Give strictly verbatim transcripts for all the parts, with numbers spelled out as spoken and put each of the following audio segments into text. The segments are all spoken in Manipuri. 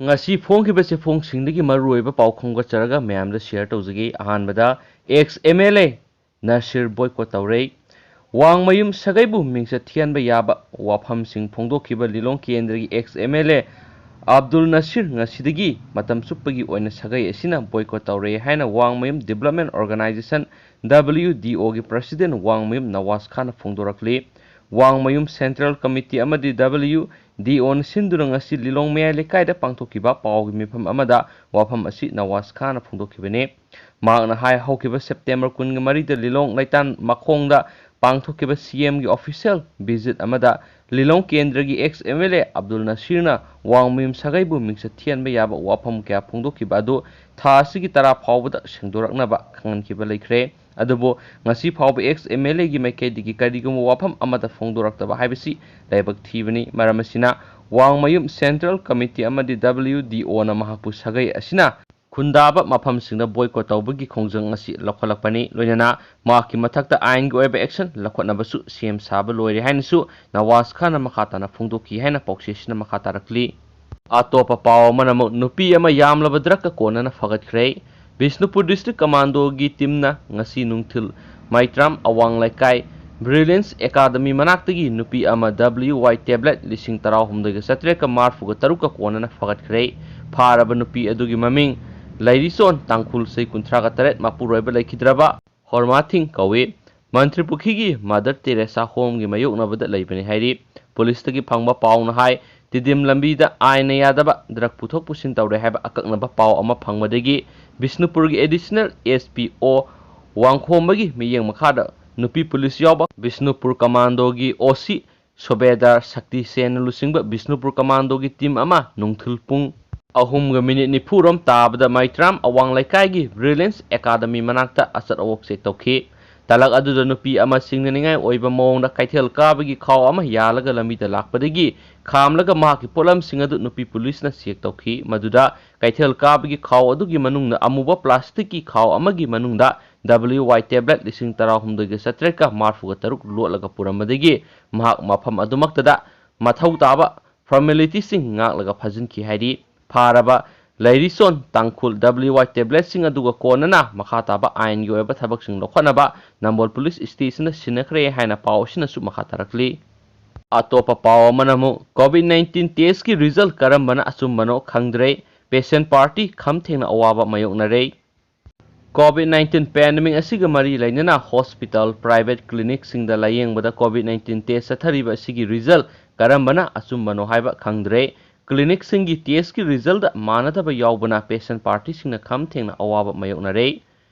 ꯉꯁꯤ ꯐꯣꯡꯈꯤꯕ ꯆꯦꯐꯣꯡꯁꯤꯡꯗꯒꯤ ꯃꯔꯨꯑꯣꯏꯕ ꯄꯥꯎ ꯈꯣꯝꯒꯠꯆꯔꯒ ꯃꯌꯥꯝꯗ share ꯇꯧꯖꯒꯦ꯫ ꯑꯍꯥꯟꯕꯗ, ex M L A Nasir boycott ꯇꯧꯔꯦ꯫ ꯋꯥꯡꯃꯌꯨꯝ ꯁꯥꯒꯩꯕꯨ ꯃꯤꯡꯆꯠ ꯊꯤꯍꯟꯕ ꯌꯥꯕ ꯋꯥꯐꯝꯁꯤꯡ ꯐꯣꯡꯗꯣꯛꯈꯤꯕ ꯂꯤꯂꯣꯡ ꯀꯦꯟꯗ꯭ꯔꯒꯤ ex M L A Abdul ꯅꯁꯤꯔ ꯉꯁꯤꯗꯒꯤ ꯃꯇꯝ ꯆꯨꯞꯄꯒꯤ ꯑꯣꯏꯅ ꯁꯥꯒꯩ ꯑꯁꯤꯅ boycott ꯇꯧꯔꯦ ꯍꯥꯏꯅ ꯋꯥꯡꯃꯌꯨꯝ Development Organization, W D O ꯒꯤ president ꯋꯥꯡꯃꯌꯨꯝ ꯅꯋꯥꯖ ꯈꯥꯟꯅ ꯐꯣꯡꯗꯣꯔꯛꯂꯤ꯫ ꯋꯥꯡꯃꯌꯨꯝ Central Committee ꯑꯃꯗꯤ W D O ꯅ ꯁꯤꯟꯗꯨꯅ ꯉꯁꯤ ꯂꯤꯂꯣꯡ ꯃꯌꯥꯏ ꯂꯩꯀꯥꯏꯗ ꯄꯥꯡꯊꯣꯛꯈꯤꯕ ꯄꯥꯎꯒꯤ ꯃꯤꯐꯝ ꯑꯃꯗ ꯋꯥꯐꯝ ꯑꯁꯤ ꯅꯋꯥꯖ ꯈꯥꯟꯅ ꯐꯣꯡꯗꯣꯛꯈꯤꯕꯅꯤ꯫ ꯃꯍꯥꯛꯅ ꯍꯥꯏ, ꯍꯧꯈꯤꯕ September ꯀꯨꯟꯒ ꯃꯔꯤꯗ ꯂꯤꯂꯣꯡ ꯂꯩꯇꯥꯟ ꯃꯈꯣꯡꯗ ꯄꯥꯡꯊꯣꯛꯈꯤꯕ C M ꯒꯤ official visit ꯑꯃꯗ ꯂꯤꯂꯣꯡ ꯀꯦꯟꯗ꯭ꯔꯒꯤ ex M L A Abdul ꯅꯁꯤꯔꯅ ꯋꯥꯡꯃꯌꯨꯝ ꯁꯥꯒꯩꯕꯨ ꯃꯤꯡꯆꯠ ꯊꯤꯍꯟꯕ ꯌꯥꯕ ꯋꯥꯐꯝ ꯀꯌꯥ ꯐꯣꯡꯗꯣꯛꯈꯤꯕ ꯑꯗꯨ ꯊꯥ ꯑꯁꯤꯒꯤ ꯇꯔꯥ ꯐꯥꯎꯕꯗ ꯁꯦꯡꯗꯣꯔꯛꯅꯕ ꯈꯪꯍꯟꯈꯤꯕ ꯂꯩꯈ꯭ꯔꯦ꯫ ꯑꯗꯨꯕꯨ ꯉꯁꯤ ꯐꯥꯎꯕ ex M L A ꯒꯤ ꯃꯥꯏꯀꯩꯗꯒꯤ ꯀꯔꯤꯒꯨꯝꯕ ꯋꯥꯐꯝ ꯑꯃꯠꯇ ꯐꯣꯡꯗꯣꯔꯛꯇꯕ ꯍꯥꯏꯕꯁꯤ ꯂꯥꯏꯕꯛ ꯊꯤꯕꯅꯤ꯫ ꯃꯔꯝ ꯑꯁꯤꯅ ꯋꯥꯡꯃꯌꯨꯝ Central Committee ꯑꯃꯗꯤ W D O ꯅ ꯃꯍꯥꯛꯄꯨ ꯁꯥꯒꯩ ꯑꯁꯤꯅ ꯈꯨꯟꯗꯥꯕ ꯃꯐꯝꯁꯤꯡꯗ boycott ꯇꯧꯕꯒꯤ ꯈꯣꯡꯖꯪ ꯑꯁꯤ ꯂꯧꯈꯠꯂꯛꯄꯅꯤ꯫ ꯂꯣꯏꯅꯅ ꯃꯍꯥꯛꯀꯤ ꯃꯊꯛꯇ ꯑꯥꯏꯟꯒꯤ ꯑꯣꯏꯕ action ꯂꯧꯈꯠꯅꯕꯁꯨ ꯁꯦꯝ ꯁꯥꯕ ꯂꯣꯏꯔꯦ ꯍꯥꯏꯅꯁꯨ ꯅꯋꯥꯖ ꯈꯥꯟꯅ ꯃꯈꯥ ꯇꯥꯅ ꯐꯣꯡꯗꯣꯛꯈꯤ ꯍꯥꯏꯅ ꯄꯥꯎꯆꯦꯁꯤꯅ ꯃꯈꯥ ꯇꯥꯔꯛꯂꯤ꯫ ꯑꯇꯣꯞꯄ ꯄꯥꯎ ꯑꯃꯅ ꯑꯃꯨꯛ ꯅꯨꯄꯤ ꯑꯃ ꯌꯥꯝꯂꯕ drugꯀ ꯀꯣꯟꯅꯅ ꯐꯒꯠꯈ꯭ꯔꯦ꯫ ꯕꯤꯁꯅꯨꯄꯨꯔ District Commandoꯒꯤ teamꯅ ꯉꯁꯤ ꯅꯨꯡꯊꯤꯜ ꯃꯩꯇ꯭ꯔꯥꯝ ꯑꯋꯥꯡ ꯂꯩꯀꯥꯏ Brilliance Academy ꯃꯅꯥꯛꯇꯒꯤ ꯅꯨꯄꯤ ꯑꯃ W Y tablet ꯂꯤꯁꯤꯡ ꯇꯔꯥꯍꯨꯝꯗꯣꯏꯒ ꯆꯥꯇ꯭ꯔꯦꯠꯀ ꯃꯔꯐꯨꯒ ꯇꯔꯨꯛꯀ ꯀꯣꯟꯅꯅ ꯐꯒꯠꯈ꯭ꯔꯦ꯫ ꯐꯥꯔꯕ ꯅꯨꯄꯤ ꯑꯗꯨꯒꯤ ꯃꯃꯤꯡ ꯂꯩꯔꯤꯆꯣꯟ ꯇꯥꯡꯈꯨꯜ, ꯆꯍꯤ ꯀꯨꯟꯊ꯭ꯔꯥꯒ ꯇꯔꯦꯠ, ꯃꯄꯨꯔꯣꯏꯕ ꯂꯩꯈꯤꯗ꯭ꯔꯕ ꯍꯣꯔꯃꯥꯊꯤꯡ ꯀꯧꯏ꯫ ꯃꯟꯇ꯭ꯔꯤꯄꯨꯈ꯭ꯔꯤꯒꯤ Mother Teresa Homeꯒꯤ ꯃꯥꯌꯣꯛꯅꯕꯗ ꯂꯩꯕꯅꯤ ꯍꯥꯏꯔꯤ꯫ ꯄꯨꯂꯤꯁꯇꯒꯤ ꯐꯪꯕ ꯄꯥꯎꯅ ꯍꯥꯏ, ꯇꯤꯗꯤꯝ ꯂꯝꯕꯤꯗ ꯑꯥꯏꯟꯅ ꯌꯥꯗꯕ drug ꯄꯨꯊꯣꯛ ꯄꯨꯁꯤꯟ ꯇꯧꯔꯦ ꯍꯥꯏꯕ ꯑꯀꯛꯅꯕ ꯄꯥꯎ ꯑꯃ ꯐꯪꯕꯗꯒꯤ ꯕꯤꯁꯅꯨꯄꯨꯔꯒꯤ Additional S P O ꯋꯥꯡꯈꯣꯝꯕꯒꯤ ꯃꯤꯠꯌꯦꯡ ꯃꯈꯥꯗ ꯅꯨꯄꯤ ꯄꯨꯂꯤꯁ ꯌꯥꯎꯕ ꯕꯤꯁꯅꯨꯄꯨꯔ Commandoꯒꯤ O C ꯁꯨꯕꯦꯗꯥꯔ ꯁꯛꯇꯤ ꯁꯦꯟꯅ ꯂꯨꯆꯤꯡꯕ ꯕꯤꯁꯅꯨꯄꯨꯔ Commandoꯒꯤ team ꯑꯃ ꯅꯨꯡꯊꯤꯜ ꯄꯨꯡ ꯑꯍꯨꯝꯒ minute ꯅꯤꯐꯨ ꯔꯣꯝ ꯇꯥꯕꯗ ꯃꯩꯇ꯭ꯔꯥꯝ ꯑꯋꯥꯡ ꯂꯩꯀꯥꯏꯒꯤ Brilliance Academy ꯃꯅꯥꯛꯇ ꯑꯆꯠ ꯑꯋꯣꯛ check ꯇꯧꯈꯤ꯫ ꯇꯂꯛ ꯑꯗꯨꯗ ꯅꯨꯄꯤ ꯑꯃ ꯆꯤꯡꯅꯅꯤꯡꯉꯥꯏ ꯑꯣꯏꯕ ꯃꯑꯣꯡꯗ ꯀꯩꯊꯦꯜ ꯀꯥꯕꯒꯤ ꯈꯥꯎ ꯑꯃ ꯌꯥꯜꯂꯒ ꯂꯝꯕꯤꯗ ꯂꯥꯛꯄꯗꯒꯤ ꯈꯥꯝꯂꯒ ꯃꯍꯥꯛꯀꯤ ꯄꯣꯠꯂꯝꯁꯤꯡ ꯑꯗꯨ ꯅꯨꯄꯤ ꯄꯨꯂꯤꯁꯅ check ꯇꯧꯈꯤ꯫ ꯃꯗꯨꯗ ꯀꯩꯊꯦꯜ ꯀꯥꯕꯒꯤ ꯈꯥꯎ ꯑꯗꯨꯒꯤ ꯃꯅꯨꯡꯗ ꯑꯃꯨꯕ plasticꯀꯤ ꯈꯥꯎ ꯑꯃꯒꯤ ꯃꯅꯨꯡꯗ W Y tablet ꯂꯤꯁꯤꯡ ꯇꯔꯥꯍꯨꯝꯗꯣꯏꯒ ꯆꯥꯇ꯭ꯔꯦꯠꯀ ꯃꯔꯐꯨꯒ ꯇꯔꯨꯛ ꯂꯣꯠꯂꯒ ꯄꯨꯔꯝꯕꯗꯒꯤ ꯃꯍꯥꯛ ꯃꯐꯝ ꯑꯗꯨꯃꯛꯇꯗ ꯃꯊꯧ ꯇꯥꯕ formalityꯁꯤꯡ ꯉꯥꯛꯂꯒ ꯐꯥꯖꯤꯟꯈꯤ ꯍꯥꯏꯔꯤ꯫ ꯐꯥꯔꯕ ꯂꯩꯔꯤꯁꯣꯟ ꯇꯥꯡꯈꯨꯜ W Y tabletꯁꯤꯡ ꯑꯗꯨꯒ ꯀꯣꯟꯅꯅ ꯃꯈꯥ ꯇꯥꯕ ꯑꯥꯏꯟꯒꯤ ꯑꯣꯏꯕ ꯊꯕꯛꯁꯤꯡ ꯂꯧꯈꯠꯅꯕ ꯅꯝꯕꯣꯜ ꯄꯨꯂꯤꯁ stationꯗ ꯁꯤꯟꯅꯈ꯭ꯔꯦ ꯍꯥꯏꯅ ꯄꯥꯎ ꯑꯁꯤꯅꯁꯨ ꯃꯈꯥ ꯇꯥꯔꯛꯂꯤ꯫ ꯑꯇꯣꯞꯄ ꯄꯥꯎ ꯑꯃꯅ ꯑꯃꯨꯛ COVID nineteen testꯀꯤ result ꯀꯔꯝꯕꯅ ꯑꯆꯨꯝꯕꯅꯣ ꯈꯪꯗ꯭ꯔꯦ, patient party ꯈꯝ ꯊꯦꯡꯅ ꯑꯋꯥꯕ ꯃꯥꯌꯣꯛꯅꯔꯦ꯫ COVID nineteen pandemic ꯑꯁꯤꯒ ꯃꯔꯤ ꯂꯩꯅꯅ hospital, private clinicꯁꯤꯡꯗ ꯂꯥꯌꯦꯡꯕꯗ COVID nineteen test ꯆꯠꯊꯔꯤꯕ ꯑꯁꯤꯒꯤ result ꯀꯔꯝꯕꯅ ꯑꯆꯨꯝꯕꯅꯣ ꯍꯥꯏꯕ ꯈꯪꯗ꯭ꯔꯦ꯫ Clinicꯁꯤꯡꯒꯤ testꯀꯤ resultꯗ ꯃꯥꯟꯅꯗꯕ ꯌꯥꯎꯕꯅ patient partyꯁꯤꯡꯅ ꯈꯝ ꯊꯦꯡꯅ ꯑꯋꯥꯕ ꯃꯥꯌꯣꯛꯅꯔꯦ꯫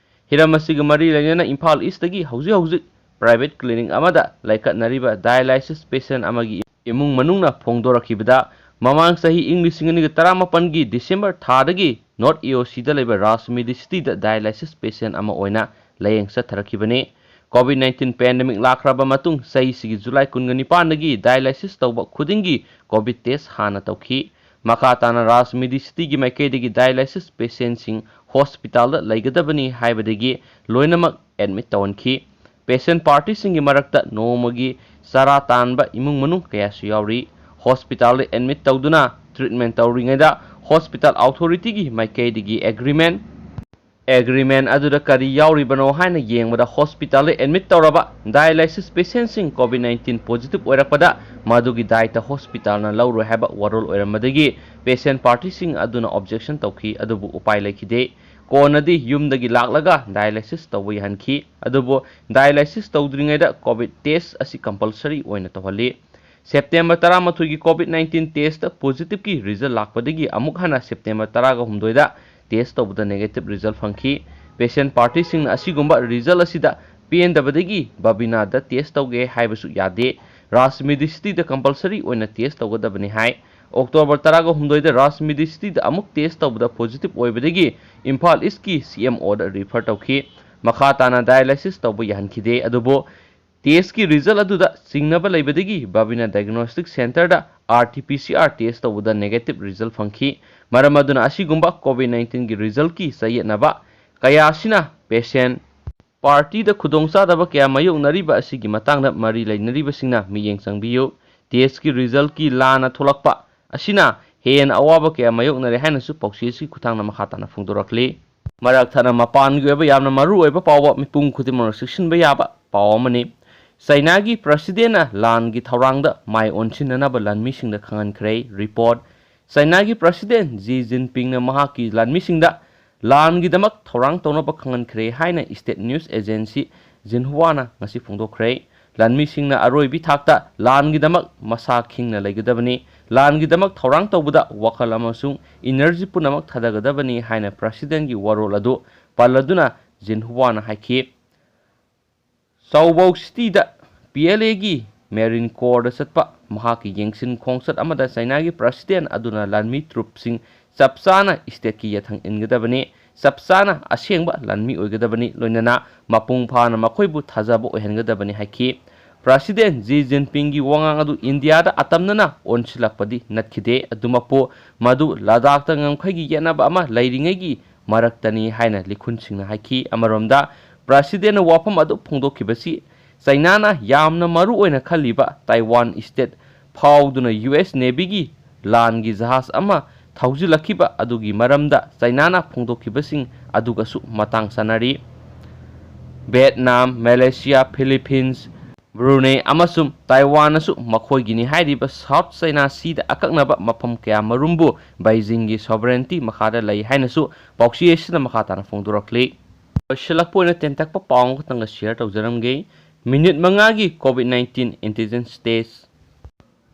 ꯍꯤꯔꯝ ꯑꯁꯤꯒ ꯃꯔꯤ ꯂꯩꯅꯅ ꯏꯝꯐꯥꯜ Eastꯇꯒꯤ ꯍꯧꯖꯤꯛ ꯍꯧꯖꯤꯛ private clinic ꯑꯃꯗ ꯂꯩꯈꯠꯅꯔꯤꯕ dialysis patient ꯑꯃꯒꯤ ꯏꯃꯨꯡ ꯃꯅꯨꯡꯅ ꯐꯣꯡꯗꯣꯔꯛꯈꯤꯕꯗ, ꯃꯃꯥꯡ ꯆꯍꯤ ꯏꯪ ꯂꯤꯁꯤꯡ ꯑꯅꯤꯒ ꯇꯔꯥꯃꯥꯄꯟꯒꯤ December ꯊꯥꯗꯒꯤ North AOCꯗ ꯂꯩꯕ Raj Medicityꯗ dialysis patient ꯑꯃ ꯑꯣꯏꯅ ꯂꯥꯌꯦꯡ ꯆꯠꯊꯔꯛꯈꯤꯕꯅꯤ꯫ COVID nineteen pandemic ꯂꯥꯛꯈ꯭ꯔꯕ ꯃꯇꯨꯡ ꯆꯍꯤꯁꯤꯒꯤ July ꯀꯨꯟꯒ ꯅꯤꯄꯥꯟꯗꯒꯤ dialysis ꯇꯧꯕ ꯈꯨꯗꯤꯡꯒꯤ COVID test ꯍꯥꯟꯅ ꯇꯧꯈꯤ꯫ ꯃꯈꯥ ꯇꯥꯅ Raj Medicityꯒꯤ ꯃꯥꯏꯀꯩꯗꯒꯤ dialysis patientꯁꯤꯡ hospitalꯗ ꯂꯩꯒꯗꯕꯅꯤ ꯍꯥꯏꯕꯗꯒꯤ ꯂꯣꯏꯅꯃꯛ admit ꯇꯧꯍꯟꯈꯤ꯫ Patient partyꯁꯤꯡꯒꯤ ꯃꯔꯛꯇ ꯅꯣꯡꯃꯒꯤ ꯆꯔꯥ ꯇꯥꯟꯕ ꯏꯃꯨꯡ ꯃꯅꯨꯡ ꯀꯌꯥꯁꯨ ꯌꯥꯎꯔꯤ꯫ Hospitalꯗ admit ꯇꯧꯗꯨꯅ treatment ꯇꯧꯔꯤꯉꯩꯗ hospital authorityꯒꯤ ꯃꯥꯏꯀꯩꯗꯒꯤ agreement, agreement ꯑꯗꯨꯗ ꯀꯔꯤ ꯌꯥꯎꯔꯤꯕꯅꯣ ꯍꯥꯏꯅ ꯌꯦꯡꯕꯗ hospitalꯗ admit ꯇꯧꯔꯕ dialysis patientꯁꯤꯡ COVID nineteen positive ꯑꯣꯏꯔꯛꯄꯗ ꯃꯗꯨꯒꯤ ꯗꯥꯏꯇ hospitalꯅ ꯂꯧꯔꯣꯏ ꯍꯥꯏꯕ ꯋꯥꯔꯣꯜ ꯑꯣꯏꯔꯝꯕꯗꯒꯤ patient partyꯁꯤꯡ ꯑꯗꯨꯅ objection ꯇꯧꯈꯤ, ꯑꯗꯨꯕꯨ ꯎꯄꯥꯏ ꯂꯩꯈꯤꯗꯦ꯫ ꯀꯣꯟꯅꯗꯤ ꯌꯨꯝꯗꯒꯤ ꯂꯥꯛꯂꯒ dialysis ꯇꯧꯕ ꯌꯥꯍꯟꯈꯤ꯫ ꯑꯗꯨꯕꯨ dialysis ꯇꯧꯗ꯭ꯔꯤꯉꯩꯗ COVID test ꯑꯁꯤ compulsory ꯑꯣꯏꯅ ꯇꯧꯍꯜꯂꯤ꯫ September ꯇꯔꯥꯃꯥꯊꯣꯏꯒꯤ COVID nineteen test positiveꯀꯤ result ꯂꯥꯛꯄꯗꯒꯤ ꯑꯃꯨꯛ ꯍꯟꯅ September ꯇꯔꯥꯒ ꯍꯨꯝꯗꯣꯏꯗ test ꯇꯧꯕꯗ negative result ꯐꯪꯈꯤ꯫ Patient partyꯁꯤꯡꯅ ꯑꯁꯤꯒꯨꯝꯕ result ꯑꯁꯤꯗ ꯄꯦꯟꯗꯕꯗꯒꯤ ꯕꯕꯤꯅꯥꯗ test ꯇꯧꯒꯦ ꯍꯥꯏꯕꯁꯨ ꯌꯥꯗꯦ꯫ Raj Medicityꯗ compulsory ꯑꯣꯏꯅ test ꯇꯧꯒꯗꯕꯅꯤ ꯍꯥꯏ꯫ October ꯇꯔꯥꯒ ꯍꯨꯝꯗꯣꯏꯗ Raj Medicityꯗ ꯑꯃꯨꯛ test ꯇꯧꯕꯗ positive ꯑꯣꯏꯕꯗꯒꯤ ꯏꯝꯐꯥꯜ Eastꯀꯤ CMOꯗ refer ꯇꯧꯈꯤ꯫ ꯃꯈꯥ ꯇꯥꯅ dialysis ꯇꯧꯕ ꯌꯥꯍꯟꯈꯤꯗꯦ꯫ ꯑꯗꯨꯕꯨ testꯀꯤ result ꯑꯗꯨꯗ ꯆꯤꯡꯅꯕ ꯂꯩꯕꯗꯒꯤ ꯕꯕꯤꯅꯥ diagnostic centreꯗ RT-PCR test ꯇꯧꯕꯗ negative result ꯐꯪꯈꯤ꯫ ꯃꯔꯝ ꯑꯗꯨꯅ ꯑꯁꯤꯒꯨꯝꯕ COVID nineteenꯒꯤ resultꯀꯤ ꯆꯌꯦꯠꯅꯕ ꯀꯌꯥ ꯑꯁꯤꯅ patient partyꯗ ꯈꯨꯗꯣꯡꯆꯥꯗꯕ ꯀꯌꯥ ꯃꯥꯌꯣꯛꯅꯔꯤꯕ ꯑꯁꯤꯒꯤ ꯃꯇꯥꯡꯗ ꯃꯔꯤ ꯂꯩꯅꯔꯤꯕꯁꯤꯡꯅ ꯃꯤꯠꯌꯦꯡ ꯆꯪꯕꯤꯌꯨ꯫ Testꯀꯤ resultꯀꯤ ꯂꯥꯟꯅ ꯊꯣꯛꯂꯛꯄ ꯑꯁꯤꯅ ꯍꯦꯟꯅ ꯑꯋꯥꯕ ꯀꯌꯥ ꯃꯥꯌꯣꯛꯅꯔꯦ ꯍꯥꯏꯅꯁꯨ ꯄꯥꯎꯆꯦꯁꯤ ꯈꯨꯠꯊꯥꯡꯗ ꯃꯈꯥ ꯇꯥꯅ ꯐꯣꯡꯗꯣꯔꯛꯂꯤ꯫ ꯃꯔꯛ ꯊꯠꯅ ꯃꯄꯥꯟꯒꯤ ꯑꯣꯏꯕ ꯌꯥꯝꯅ ꯃꯔꯨ ꯑꯣꯏꯕ ꯄꯥꯎ ꯃꯤꯄꯨꯝ ꯈꯨꯗꯤꯡꯃꯛꯅ ꯆꯦꯛꯁꯤꯟꯕ ꯌꯥꯕ ꯄꯥꯎ ꯑꯃꯅꯤ꯫ ꯆꯥꯏꯅꯥꯒꯤ ꯄ꯭ꯔꯁꯤꯗꯦꯟꯅ ꯂꯥꯟꯒꯤ ꯊꯧꯔꯥꯡꯗ ꯃꯥꯏ ꯑꯣꯟꯁꯤꯟꯅꯅꯕ ꯂꯥꯟꯃꯤꯁꯤꯡꯗ ꯈꯪꯍꯟꯈ꯭ꯔꯦ꯫ ꯔꯤꯄꯣꯔꯠ, ꯆꯥꯏꯅꯥꯒꯤ ꯄ꯭ꯔꯁꯤꯗꯦꯟ ꯖꯤ ꯖꯤꯟꯄꯤꯡꯅ ꯃꯍꯥꯛꯀꯤ ꯂꯥꯟꯃꯤꯁꯤꯡꯗ ꯂꯥꯟꯒꯤꯗꯃꯛ ꯊꯧꯔꯥꯡ ꯇꯧꯅꯕ ꯈꯪꯍꯟꯈ꯭ꯔꯦ ꯍꯥꯏꯅ ꯏꯁꯇꯦꯠ ꯅ꯭ꯌꯨꯁ ꯑꯦꯖꯦꯟꯁꯤ ꯖꯤꯟꯍꯨꯋꯥꯅ ꯉꯁꯤ ꯐꯣꯡꯗꯣꯛꯈ꯭ꯔꯦ꯫ ꯂꯥꯟꯃꯤꯁꯤꯡꯅ ꯑꯔꯣꯏꯕꯤ ꯊꯥꯛꯇ ꯂꯥꯟꯒꯤꯗꯃꯛ ꯃꯁꯥ ꯈꯤꯡꯅ ꯂꯩꯒꯗꯕꯅꯤ꯫ ꯂꯥꯟꯒꯤꯗꯃꯛ ꯊꯧꯔꯥꯡ ꯇꯧꯕꯗ ꯋꯥꯈꯜ ꯑꯃꯁꯨꯡ ꯏꯅꯔꯖꯤ ꯄꯨꯝꯅꯃꯛ ꯊꯥꯗꯒꯗꯕꯅꯤ ꯍꯥꯏꯅ ꯄ꯭ꯔꯁꯤꯗꯦꯟꯒꯤ ꯋꯥꯔꯣꯜ ꯑꯗꯨ ꯄꯜꯂꯗꯨꯅ ꯖꯤꯟꯍꯨꯋꯥꯅ ꯍꯥꯏꯈꯤ꯫ ꯆꯥꯎꯕꯧ ꯁꯤꯇꯤꯗ ꯄꯤ ꯑꯦꯜ ꯑꯦꯒꯤ ꯃꯦꯔꯤꯟ ꯀꯣꯔꯗ ꯆꯠꯄ ꯃꯍꯥꯛꯀꯤ ꯌꯦꯡꯁꯤꯟ ꯈꯣꯡꯆꯠ ꯑꯃꯗ ꯆꯥꯏꯅꯥꯒꯤ ꯄ꯭ꯔꯁꯤꯗꯦꯟ ꯑꯗꯨꯅ ꯂꯥꯟꯃꯤ ꯇ꯭ꯔꯨꯞꯁꯤꯡ ꯆꯞ ꯆꯥꯅ ꯏꯁꯇꯦꯠꯀꯤ ꯌꯥꯊꯪ ꯏꯟꯒꯗꯕꯅꯤ, ꯆꯞ ꯆꯥꯅ ꯑꯁꯦꯡꯕ ꯂꯥꯟꯃꯤ ꯑꯣꯏꯒꯗꯕꯅꯤ, ꯂꯣꯏꯅꯅ ꯃꯄꯨꯡ ꯐꯥꯅ ꯃꯈꯣꯏꯕꯨ ꯊꯥꯖꯕ ꯑꯣꯏꯍꯟꯒꯗꯕꯅꯤ ꯍꯥꯏꯈꯤ꯫ ꯄ꯭ꯔꯁꯤꯗꯦꯟ ꯖꯤ ꯖꯤꯟꯄꯤꯡꯒꯤ ꯋꯥꯉꯥꯡ ꯑꯗꯨ ꯏꯟꯗꯤꯌꯥꯗ ꯑꯇꯝꯅꯅ ꯑꯣꯟꯁꯤꯜꯂꯛꯄꯗꯤ ꯅꯠꯈꯤꯗꯦ꯫ ꯑꯗꯨꯃꯛꯄꯨ, ꯃꯗꯨ ꯂꯗꯥꯈꯇ ꯉꯝꯈꯩꯒꯤ ꯌꯦꯠꯅꯕ ꯑꯃ ꯂꯩꯔꯤꯉꯩꯒꯤ ꯃꯔꯛꯇꯅꯤ ꯍꯥꯏꯅ ꯂꯤꯈꯨꯟꯁꯤꯡꯅ ꯍꯥꯏꯈꯤ꯫ ꯑꯃꯔꯣꯝꯗ, ꯄ꯭ꯔꯁꯤꯗꯦꯟꯅ ꯋꯥꯐꯝ ꯑꯗꯨ ꯐꯣꯡꯗꯣꯛꯈꯤꯕꯁꯤ ꯆꯩꯅꯥꯅ ꯌꯥꯝꯅ ꯃꯔꯨ ꯑꯣꯏꯅ ꯈꯜꯂꯤꯕ ꯇꯥꯏꯋꯥꯟ ꯏꯁꯇꯦꯠ ꯐꯥꯎꯗꯨꯅ ꯌꯨ ꯑꯦꯁ ꯅꯦꯚꯤꯒꯤ ꯂꯥꯟꯒꯤ ꯖꯍꯥꯖ ꯑꯃ ꯊꯧꯖꯤꯜꯂꯛꯈꯤꯕ ꯑꯗꯨꯒꯤ ꯃꯔꯝꯗ ꯆꯩꯅꯥꯅ ꯐꯣꯡꯗꯣꯛꯈꯤꯕꯁꯤꯡ ꯑꯗꯨꯒꯁꯨ ꯃꯇꯥꯡ ꯆꯥꯟꯅꯔꯤ꯫ ꯚꯤꯌꯦꯠꯅꯥꯝ, ꯃꯦꯂꯦꯁꯤꯌꯥ, ꯐꯤꯂꯤꯄꯤꯟꯁ, ꯕ꯭ꯔꯨꯅꯦ ꯑꯃꯁꯨꯡ ꯇꯥꯏꯋꯥꯟꯅꯁꯨ ꯃꯈꯣꯏꯒꯤꯅꯤ ꯍꯥꯏꯔꯤꯕ ꯁꯥꯎꯠ ꯆꯩꯅꯥ ꯁꯤꯗ ꯑꯀꯛꯅꯕ ꯃꯐꯝ ꯀꯌꯥ ꯃꯔꯨꯝꯕꯨ ꯕꯩꯖꯤꯡꯒꯤ ꯁꯣꯚꯔꯦꯟꯇꯤ ꯃꯈꯥꯗ ꯂꯩ ꯍꯥꯏꯅꯁꯨ ꯄꯥꯎꯆꯦ ꯑꯁꯤꯅ ꯃꯈꯥ ꯇꯥꯅ ꯐꯣꯡꯗꯣꯔꯛꯂꯤ꯫ ꯂꯣꯏꯁꯤꯜꯂꯛꯄ ꯑꯣꯏꯅ ꯇꯦꯟꯇꯛꯄ ꯄꯥꯎ ꯑꯃꯈꯛꯇꯪꯒ ꯁꯤꯌꯔ ꯇꯧꯖꯔꯝꯒꯦ꯫ ꯃꯤꯅꯤꯠ ꯃꯉꯥꯒꯤ ꯀꯣꯚꯤꯗ ꯅꯥꯏꯟꯇꯤꯟ ꯑꯦꯟꯇꯤꯖꯦꯟ ꯇꯦꯁ꯫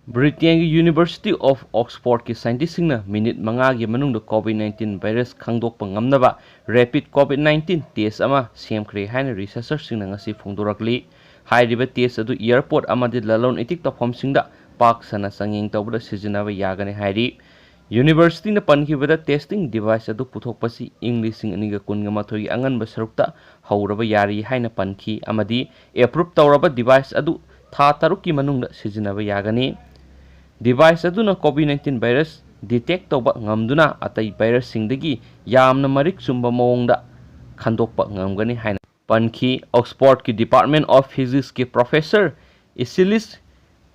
ꯕ꯭ꯔꯤꯇꯦꯟꯒꯤ ꯌꯨꯅꯤꯚꯔꯁꯤꯇꯤ ꯑꯣꯐ ꯑꯣꯛꯁꯐꯣꯔꯗꯀꯤ ꯁꯥꯏꯟꯇꯤꯁꯁꯤꯡꯅ ꯃꯤꯅꯤꯠ ꯃꯉꯥꯒꯤ ꯃꯅꯨꯡꯗ ꯀꯣꯚꯤꯗ ꯅꯥꯏꯟꯇꯤꯟ ꯚꯥꯏꯔꯁ ꯈꯪꯗꯣꯛꯄ ꯉꯝꯅꯕ ꯔꯦꯄꯤꯗ ꯀꯣꯚꯤꯗ ꯅꯥꯏꯟꯇꯤꯟ ꯇꯦꯁ ꯑꯃ ꯁꯦꯝꯈ꯭ꯔꯦ ꯍꯥꯏꯅ ꯔꯤꯁꯔꯆꯔꯁꯤꯡꯅ ꯉꯁꯤ ꯐꯣꯡꯗꯣꯔꯛꯂꯤ꯫ ꯍꯥꯏꯔꯤꯕ ꯇꯦꯁ ꯑꯗꯨ ꯑꯦꯌꯔꯄꯣꯔꯠ ꯑꯃꯗꯤ ꯂꯂꯣꯟ ꯏꯇꯤꯛ ꯇꯧꯐꯝꯁꯤꯡꯗ ꯄꯥꯛ ꯁꯟꯅ ꯆꯥꯡꯌꯦꯡ ꯇꯧꯕꯗ ꯁꯤꯖꯤꯟꯅꯕ ꯌꯥꯒꯅꯤ ꯍꯥꯏꯔꯤ꯫ ꯌꯨꯅꯤꯚꯔꯁꯤꯇꯤꯅ ꯄꯟꯈꯤꯕꯗ, ꯇꯦꯁꯇꯤꯡ ꯗꯤꯚꯥꯏꯁ ꯑꯗꯨ ꯄꯨꯊꯣꯛꯄꯁꯤ ꯏꯪ ꯂꯤꯁꯤꯡ ꯑꯅꯤꯒ ꯀꯨꯟꯒ ꯃꯥꯊꯣꯏꯒꯤ ꯑꯉꯟꯕ ꯁꯔꯨꯛꯇ ꯍꯧꯔꯕ ꯌꯥꯔꯤ ꯍꯥꯏꯅ ꯄꯟꯈꯤ ꯑꯃꯗꯤ ꯑꯦꯄ꯭ꯔꯨꯞ ꯇꯧꯔꯕ ꯗꯤꯚꯥꯏꯁ ꯑꯗꯨ ꯊꯥ ꯇꯔꯨꯛꯀꯤ ꯃꯅꯨꯡꯗ ꯁꯤꯖꯤꯟꯅꯕ ꯌꯥꯒꯅꯤ꯫ ꯗꯤꯚꯥꯏꯁ ꯑꯗꯨꯅ ꯀꯣꯚꯤꯗ ꯅꯥꯏꯟꯇꯤꯟ ꯚꯥꯏꯔꯁ ꯗꯤꯇꯦꯛ ꯇꯧꯕ ꯉꯝꯗꯨꯅ ꯑꯇꯩ ꯚꯥꯏꯔꯁꯁꯤꯡꯗꯒꯤ ꯌꯥꯝꯅ ꯃꯔꯤꯛ ꯆꯨꯝꯕ ꯃꯑꯣꯡꯗ ꯈꯟꯗꯣꯛꯄ ꯉꯝꯒꯅꯤ ꯍꯥꯏꯅ ꯄꯟꯈꯤ꯫ ꯑꯣꯛꯁꯐꯣꯔꯗꯀꯤ ꯗꯤꯄꯥꯔꯠꯃꯦꯟ ꯑꯣꯐ ꯐꯤꯖꯤꯛꯁꯀꯤ ꯄ꯭ꯔꯣꯐꯦꯁꯔ ꯏꯁꯤꯂꯤꯁ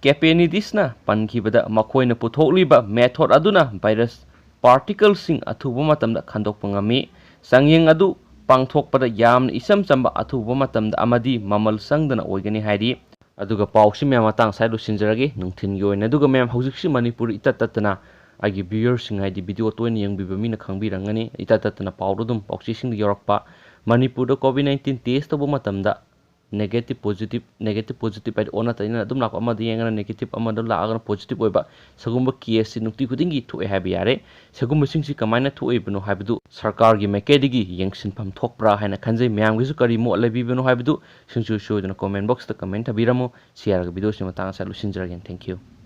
ꯀꯦꯄꯦꯅꯤꯗꯤꯁꯅ ꯄꯟꯈꯤꯕꯗ, ꯃꯈꯣꯏꯅ ꯄꯨꯊꯣꯛꯂꯤꯕ method ꯑꯗꯨꯅ virus particleꯁꯤꯡ ꯑꯊꯨꯕ ꯃꯇꯝꯗ ꯈꯟꯗꯣꯛꯄ ꯉꯝꯃꯤ꯫ ꯆꯥꯡꯌꯦꯡ ꯑꯗꯨ ꯄꯥꯡꯊꯣꯛꯄꯗ ꯌꯥꯝꯅ ꯏꯆꯝ ꯆꯝꯕ, ꯑꯊꯨꯕ ꯃꯇꯝꯗ ꯑꯃꯗꯤ ꯃꯃꯜ ꯆꯪꯗꯅ ꯑꯣꯏꯒꯅꯤ ꯍꯥꯏꯔꯤ꯫ ꯑꯗꯨꯒ ꯄꯥꯎꯁꯤ ꯃꯌꯥꯝ ꯃꯇꯥꯡ ꯑꯁ꯭ꯋꯥꯏꯗ ꯂꯣꯏꯁꯤꯟꯖꯔꯒꯦ ꯅꯨꯡꯊꯤꯜꯒꯤ ꯑꯣꯏꯅ꯫ ꯑꯗꯨꯒ ꯃꯌꯥꯝ, ꯍꯧꯖꯤꯛꯁꯤ ꯃꯅꯤꯄꯨꯔꯗ ꯏꯇꯠ ꯇꯠꯇꯅ ꯑꯩꯒꯤ viewerꯁꯤꯡ, ꯍꯥꯏꯗꯤ video ꯇꯣꯏꯅ ꯌꯦꯡꯕꯤꯕ ꯃꯤꯅ ꯈꯪꯕꯤꯔꯝꯒꯅꯤ, ꯏꯇꯠ ꯇꯠꯇꯅ ꯄꯥꯎꯗ ꯑꯗꯨꯝ ꯄꯥꯎꯆꯦꯁꯤꯡꯗ ꯌꯧꯔꯛꯄ, ꯃꯅꯤꯄꯨꯔꯗ COVID nineteen test ꯇꯧꯕ ꯃꯇꯝꯗ negative positive, negative positive ꯍꯥꯏꯗꯤ ꯑꯣꯟꯅ ꯇꯩꯅꯅ ꯑꯗꯨꯝ ꯂꯥꯛꯄ, ꯑꯃꯗ ꯌꯦꯡꯉꯒꯅ negative, ꯑꯃꯗ ꯂꯥꯛꯑꯒꯅ positive ꯑꯣꯏꯕ, ꯁꯤꯒꯨꯝꯕ caseꯁꯤ ꯅꯨꯡꯇꯤ ꯈꯨꯗꯤꯡꯒꯤ ꯊꯣꯛꯑꯦ ꯍꯥꯏꯕ ꯌꯥꯔꯦ꯫ ꯁꯤꯒꯨꯝꯕꯁꯤꯡꯁꯤ ꯀꯃꯥꯏꯅ ꯊꯣꯛꯏꯕꯅꯣ ꯍꯥꯏꯕꯗꯨ ꯁꯔꯀꯥꯔꯒꯤ ꯃꯥꯏꯀꯩꯗꯒꯤ ꯌꯦꯡꯁꯤꯟꯐꯝ ꯊꯣꯛꯄ꯭ꯔꯥ ꯍꯥꯏꯅ ꯈꯟꯖꯩ꯫ ꯃꯌꯥꯝꯒꯤꯁꯨ ꯀꯔꯤ ꯃꯣꯠ ꯂꯩꯕꯤꯕꯅꯣ ꯍꯥꯏꯕꯗꯨ ꯁꯨꯡꯁꯣꯏ ꯁꯣꯏꯗꯅ comment boxꯇ comment ꯊꯝꯕꯤꯔꯝꯃꯨ꯫ ꯁꯤ ꯍꯥꯏꯔꯒ videoꯁꯤ ꯃꯇꯥꯡ ꯑꯁꯤꯗ ꯂꯣꯏꯁꯤꯟꯖꯔꯒꯦ꯫ Thank you꯫